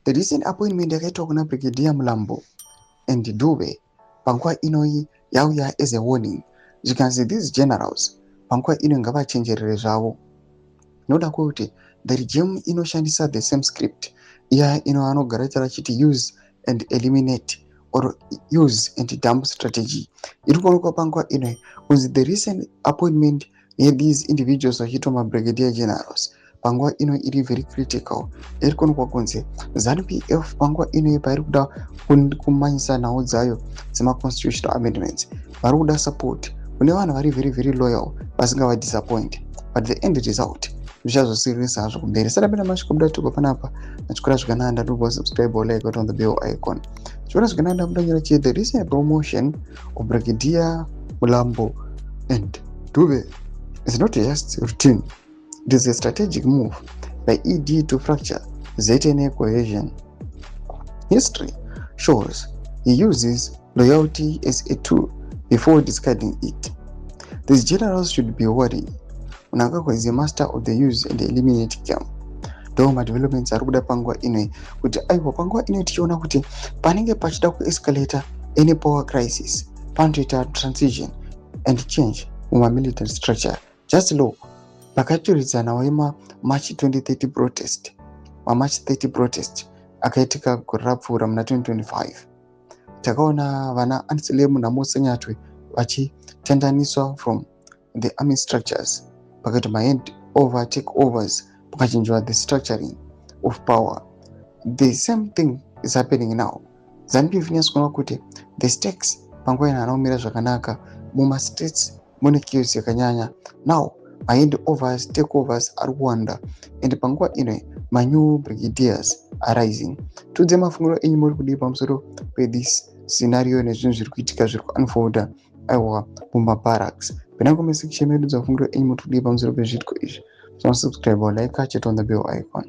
The recent appointment yakaitwa kuna Brigadier Mlambo and Dube panguva inoyi yauya as a warning, zvikanzi these generals panguva ino ngavachenjerere zvavo, noda kwekuti the regime inoshandisa the same script iya ino anogara itaura achiti use and eliminate or use and dump strategy. Iri kuonekwa panguva ino kunzi the recent appointment yethese individuals vachiitwa mabrigadier generals panguva ino iri very critical. Iri kuonekwa kunzi ZANU PF panguva ino pairi kuda kumanyisa nhau dzayo dzemaconstitutional amendments, vari kuda support kune vanhu vari very very loyal, vasingavadisappoint, but the end result zvichazosiririsa hazvo kumberi. Sadapinda masviko buda tuko panapa nachikora zvakanaka, ndobva subscribe or like on the bell icon. Chikora zvakanaka, ndabuda nyora chii? The recent promotion of Brigadier Mulambo and Dube is not just routine. It is a strategic move by ED to fracture ZNA cohesion. History shows he uses loyalty as a tool before discarding it. These generals should be worried. Mnangagwa is a master of the use and eliminate game. Ndo madevelopments ari kuda panguva ino kuti aiwa, panguva ino tichiona kuti panenge pachida kuescalata any power crisis, panotoita transition and change mumamilitary structure. Just look pakaturidzanawo yemaMarch 2030 protest, maMarch 30 protest akaitika gore rapfuura muna 2025, takaona vana Anselem naMusa vachitandaniswa from the army structures, pakaitwa mahand over take overs, pakachinjwa the structuring of power. The same thing is happening now. ZANU PF inyatsikuona kuti the stakes panguva ino haana zvakanaka, mumastates mune chaos yakanyanya. Now mahand overs, takeovers ari kuwanda, and panguva ino manew brigadiers arising. Tudze mafungiro enyu, muri kudii pamusoro pethis scenario nezvinhu zviri kuitika, zviri kuunfolda aiwa mumabarracks? Pinda comment section medu, dzafungiro enyu, muri kudii pamusoro pezviitiko izvi? So subscribe or like, hit on the bell icon.